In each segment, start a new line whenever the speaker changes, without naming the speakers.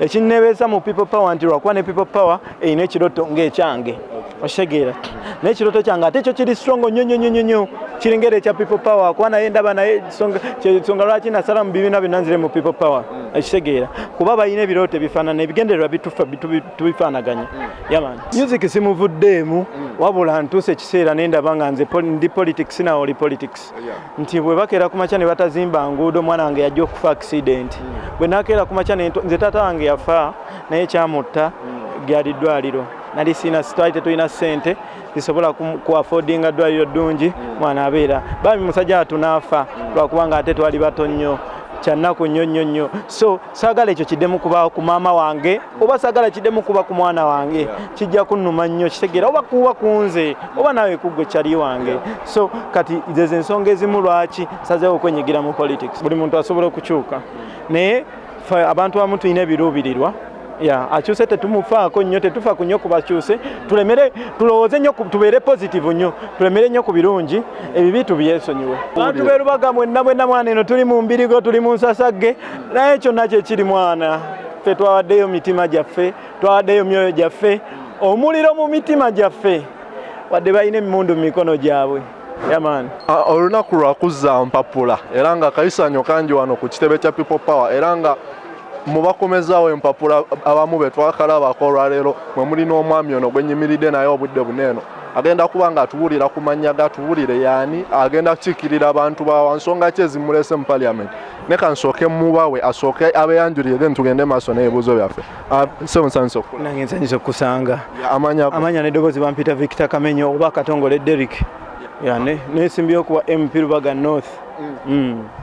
Ekinneebeeza mu People Power nti lwakuba ne People Power erina ekirooto ng'ekyange, okitegeera? Naye ekirooto kyange ate ekyo kiri strong nnyo nnyo nnyo nnyo, kiringa era ekya People Power, kuba naye ndaba naye nsonga lwaki nasala mu bibiina byonna nzire mu People Power, ekitegeera? Kuba balina ebirooto ebifaanana, ebigendererwa bitufa tubifaanaganya. Yeah man, music simuvuddeemu, wabula ntuuse ekiseera ne ndaba nga nze ndi politics, nawe oli politics, nti bwe bakeera ku makya ne batazimba nguudo, omwana wange yajja okufa accident. Bwe nakeera ku makya nze taata wange yafa, naye kyamutta lyali ddwaliro. Nali sina, twali tetulina ssente zisobola ku affordinga ddwaliro ddungi. Mwana abeera bambi musajja watu n'afa lwakubanga ate twali bato nnyo. Kyannaku nnyo nnyo nnyo. So saagala ekyo kiddemu kubaawo ku maama wange, oba saagala kiddemu kuba ku mwana wange. Kijja kunnuma nnyo, kitegeera? Oba kuba ku nze, oba naawe kuggwe kyali wange. So kati zezo ensonga ezimu lwaki sazeewo okwenyigira mu politics. Buli muntu asobola okukyuka, naye fe abantu abamu tulina ebiruubirirwa. Ya akyuse tetumufaako nnyo, tetufa ku nnyo ku bakyuse. Tulemere, tulowooze nnyo, tubeere positive nnyo, tulemere nnyo ku birungi, ebibi tubyesonyiwe. Bantu b'e Lubaga mwenna mwenna, mwana, eno tuli mu mbirigo, tuli mu nsasagge, naye kyonna kyekiri, mwana, ffe twawaddeyo mitima gyaffe, twawaddeyo myoyo gyaffe, omuliro mu mitima gyaffe, wadde balina ebimundu mu mikono gyabwe. Yeah man.
Ah, olunaku lwakuzza mpapula, era nga kayisanyo kangi wano ku kitebe kya People Power, era nga mubakomezaawo empapula abamu be twakalabako olwaleero mwe muli n'omwami ono gwe nyimiridde naye obudde buneeno. Agenda kuba nga atubuulira ku mannya ga, atubuulire yaani agenda kukiikirira abantu bawa, nsonga ki ezimulese mu parliament. Ne kansooke mubawe asooke abeyanjulire, then tugende maaso n'ebibuuzo byaffe. Ah, ssebo, nsanyuse okukula.
Nange nsanyuse okukusanga.
Amanya?
Amanya n'eddoboozi bampita Victor Kamenyo oba Katongole Derrick. Ya, nesimbyewo kuba MP Lubaga North.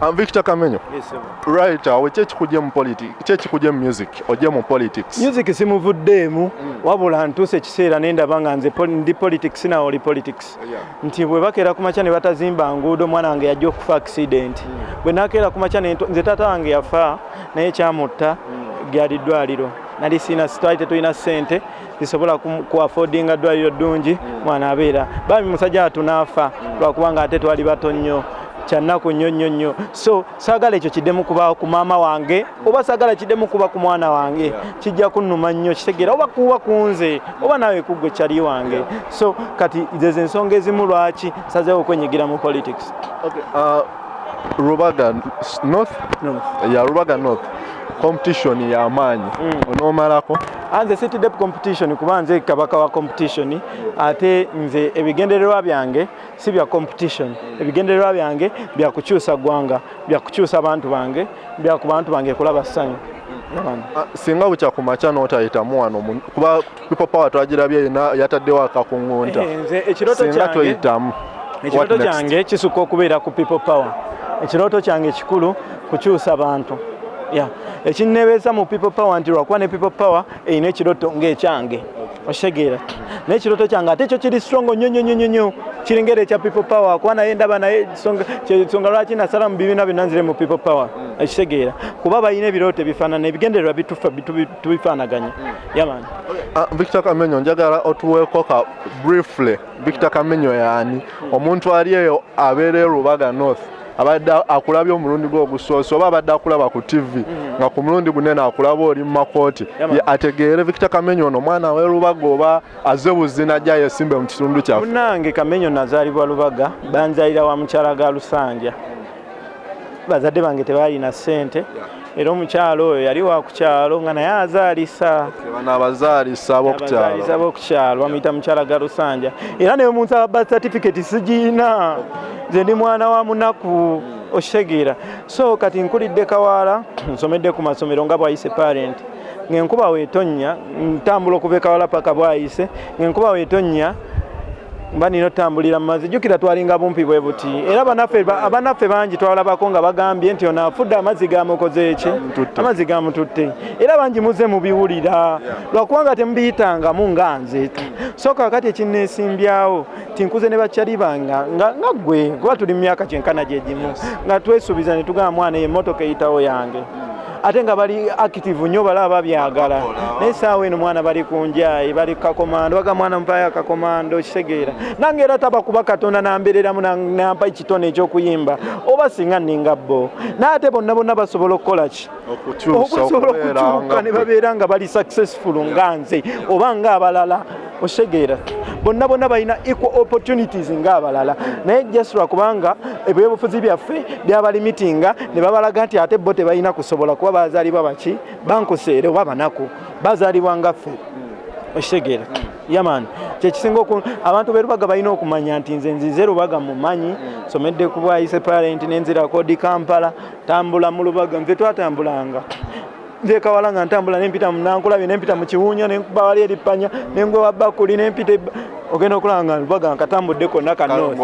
Ah, Victor Kamenyo?
Yes, sir.
Right, awo ki ekikujje mu politics? Ki ekikujje mu music ojje mu politics?
Music simuvuddeemu, wabula ntuuse ekiseera ne ndaba nga nze ndi politics, nawe oli politics, nti bwe bakeera ku makya ne batazimba nguudo, omwana wange yajja okufa accident. Bwe nakeera ku makya nze taata wange yafa, naye kyamutta lyali ddwaliro. Nali sina, twali tetulina ssente zisobola ku affordinga ddwaliro ddungi. Mwana abeera bambi musajja watu n'afa lwakubanga ate twali bato nnyo. Kyannaku nnyo nnyo nnyo. So saagala ekyo kiddemu kubaawo ku maama wange, oba saagala kiddemu kuba ku mwana wange. Kijja kunnuma nnyo, kitegeera? Oba kuba ku nze, oba naawe kuggwe kyali wange. So kati zezo ensonga ezimu lwaki sazeewo okwenyigira mu politics.
Okay, Rubaga North?
North.
Ya, Rubaga North competition y'amaanyi, onoomalako?
Nze sitidde competition, kuba nze kabaka wa competition. Ate nze ebigendererwa byange si bya competition. Ebigendererwa byange bya kukyusa ggwanga, bya kukyusa abantu bange, bya ku bantu bange kulaba ssanyu.
Ah, singa bukya ku makya n'otayitamu wano kuba People Power twagirabye yina yataddewo akakuŋŋunta.
Eh, nze ekirooto
Singa
kyange
toyitamu,
ekirooto
what next?
kyange kisukka okubeera ku People Power. Ekirooto kyange kikulu kukyusa bantu. Ya, ekinneebeeza mu People Power nti lwakuba ne People Power erina ekirooto ng'ekyange, okitegeera? Naye ekirooto kyange ate ekyo kiri strong nnyo nnyo nnyo nnyo, kiringa era ekya People Power, kuba naye ndaba naye nsonga lwaki nasala mu bibiina byonna nzire mu People Power, ekitegeera? Kuba balina ebirooto ebifaanana, ebigendererwa bitufa tubifaanaganya. Yeah man.
Ah, Victor Kamenyo, njagala otuweeko ka briefly, Victor Kamenyo yaani? Omuntu ali eyo abeera e Rubaga North, abadde akulabye omulundi gwe ogusoose, oba abadde akulaba ku TV nga ku mulundi gunene akulaba oli mu makooti,
Yeah, man.
Ategeere Victor Kamenyo ono mwana w'e Rubaga oba aze buzina ajja yesimbe mu kitundu kyaffe.
Munnange, Kamenyo nazaalibwa Lubaga, banzaalira wa mukyala ga Lusanja. Bazadde bange tebaalina ssente, era omukyalo oyo yali wa ku kyalo nga naye azaalisa.
Bano abazaalisa ab'okukyalo.
Abazaalisa ab'okukyalo bamuyita mukyala ga Lusanja. Era naye omunsaba birth certificate sigiina, nze ndi mwana wa munaku, okitegeera? So kati nkulidde Kawaala, nsomedde ku masomero nga Bwayise Parent. Ng'enkuba weetonnya ntambula okuva e Kawaala paka Bwayise. Ng'enkuba weetonnya mba nina otambulira mu mazzi. Jjukira twalinga bumpi bwe buti, era abanaffe bangi twalabako nga bagambye nti ono afudde, amazzi gamukoze eki?
Gamututte.
Amazzi gamututte. Era bangi muze mubiwulira lwakubanga temubiyitangamu nga nze. So kakati ekinneesimbyawo ti nkuze ne bakyali bange nga ggwe, kuba tuli mu myaka kyenkana gye gimu, nga twesuubiza ne tugamba mwana, emmotoka eyitawo yange. Ate nga bali active nnyo, balaba babyagala. Naye saawa eno mwana bali ku njayi, bali kakomando, baga mwana mpayo akakomando. Kitegeera nange era taba kuba Katonda nambeereramu nampa ekitone ekyokuyimba, oba singa ninga bo. Naye ate bonna bonna basobola okukola ki? Okusobola okukyuka ne babeera nga bali successful nga nze oba nga abalala. Okitegeera, bonna bonna balina equal opportunities ng'abalala, naye just lwakubanga ebyobufuzi byaffe byabalimitinga ne babalaga nti ate bo tebalina kusobola kuba bazaalibwa baki bankuseere oba banaku, bazaalibwa nga ffe. Okitegeera? Yeah man, kyekisinga abantu b'e Lubaga balina okumanya nti nze nzize Lubaga mumanyi, somedde ku Bwayise parent, nenzirako di Kampala, tambula mu Lubaga. Nze twatambulanga, nze Kawala nga ntambula nempita mu Nankulabye, nempita mu Kiwunya, nenkuba wali eripanya, nengwe wa Bakuli, nempita ogenda okulaba nga Lubaga nkatambudde konna ka north.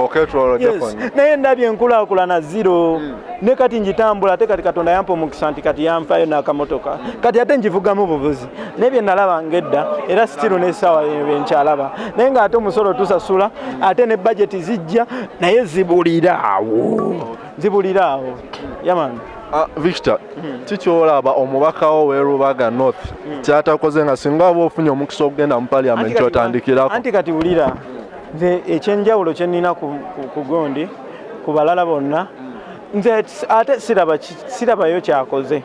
Yes. Naye ndabye enkulaakulana zero. Ne kati ngitambula, ate kati Katonda yampa omukisa nti kati yanfayo n'akamotoka, kati ate ngivugamu buvuzi. Naye bye nalaba ng'edda era still n'essaawa eno byenkyalaba, naye ng'ate omusolo tusasula, ate ne bajeti zijja, naye zibulira awo, zibulira awo. Yeah man.
Ah, Victor, kikyolaba omubaka wo w'e North kyatakoze nga singa oba ofunye omukisa okugenda mu parliament kyotandikirako?
Anti kati wulira, nze ekyenjawulo kyenina ku gondi ku balala bonna, nze ate sirabayo kyakoze.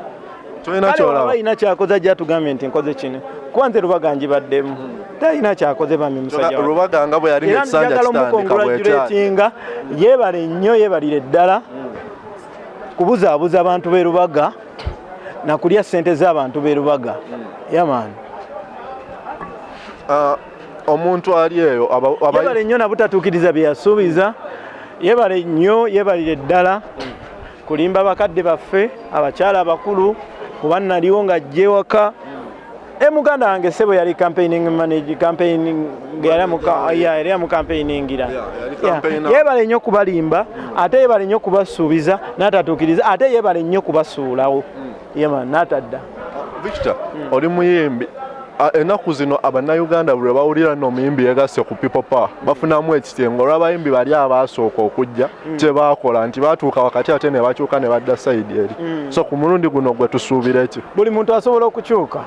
Tolina kyolaba?
Alina kyakoze ajja atugambye nti nkoze kino, kuba nze Lubaga ngibaddemu, talina kyakoze bambi musajja.
Lubaga nga bwe yali
ng'ekisanja
kitandika bw'ekyali.
Omucongratulatinga, yeebale nnyo, yeebalire ddala kubuzaabuza abantu b'e Lubaga nakulya ssente z'abantu b'e Lubaga. Yeah man.
Omuntu ali eyo
Yeebale nnyo nabutatuukiriza bye yasuubiza. Yeebale nnyo, yeebalire ddala kulimba bakadde baffe, abakyala abakulu, kuba naliwo ng'ajja ewaka. E muganda wange sebo yali campaigning manager, campaigning yali amucampaigningira. Yeebale nnyo kubalimba, ate yeebale nnyo kubasuubiza n'atatuukiriza, ate yeebale nnyo kubasuulawo. Yeah man, n'atadda.
Victor, oli muyimbi. Ennaku zino Abannayuganda buli lwe bawulira nno omuyimbi yegasse ku People Power bafunamu ekitengo olw'abayimbi bali abaasooka okujja kye baakola nti baatuuka wakati ate ne bakyuka ne badda side eri. So ku mulundi guno gwe tusuubira ki?
Buli muntu asobola okukyuka,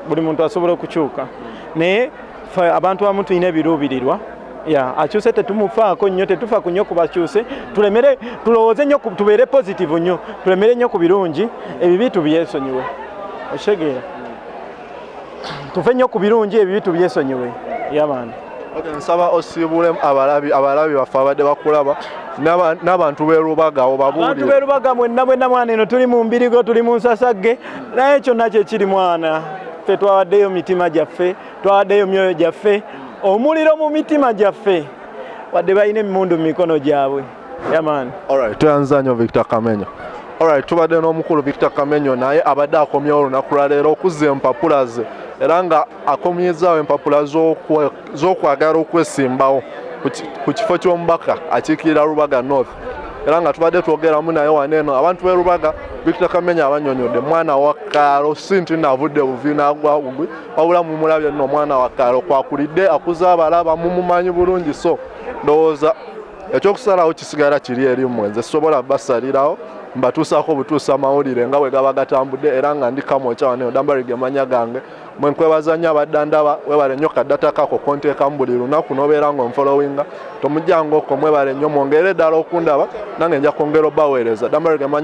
buli muntu asobola okukyuka, naye fe abantu abamu tulina ebiruubirirwa. Ya akyuse tetumufaako nnyo, tetufa ku nnyo ku bakyuse. Tulemere, tulowooze nnyo, tubeere positive nnyo, tulemere nnyo ku birungi, ebibi tubyesonyiwe. Okitegeera? Tufe nnyo ku birungi, ebibi tubyesonyiwe. Yeah man.
Okay, nsaba osiibule abalabi baffe abadde bakulaba n'abantu b'e Lubaga
Abantu
obabuulire.
b'e Lubaga mwenna mwenna, mwana eno tuli mu mbirigo, tuli mu nsasagge, naye kyonna kyekiri mwana, ffe twawaddeyo mitima gyaffe, twawaddeyo myoyo gyaffe, omuliro mu mitima gyaffe, wadde balina ebimundu mu mikono gyabwe. Yeah man.
Alright, tweyanza nnyo Victor Kamenyo. Alright, tubadde n'omukulu Victor Kamenyo, naye abadde akomyewo olunaku lwa leero okuzza empapula ze, era nga akomyezaawo empapula z'okwagala okwesimbawo ku kifo ky'omubaka akiikirira Lubaga North, era nga tubadde twogeramu naye wano eno. Abantu b'e Lubaga, Victor Kamenyo abannyonnyodde mwana wa kaalo, si nti naavudde buvi n'agwa bugwi, wabula mumulabye nno omwana wa kaalo kwakulidde, akuza abalaba, mumumanyi bulungi. So ndowooza ekyokusalawo kisigala kiri eri mmwe, nze sobola basalirawo, mbatuusaako butuusa amawulire nga bwe gaba gatambudde. Era nga ndi Kamwokya wano Dambari gemanya gange, mwe nkwebaza nnyo abadda ndaba, webale nnyo kadata kako konteekamu buli lunaku n'obeera ng'onfollowinga, tomujjanga okwo. Mwebale nnyo, mwongere ddala okundaba, nange nja kwongera obbaweereza. Dambari gemanya.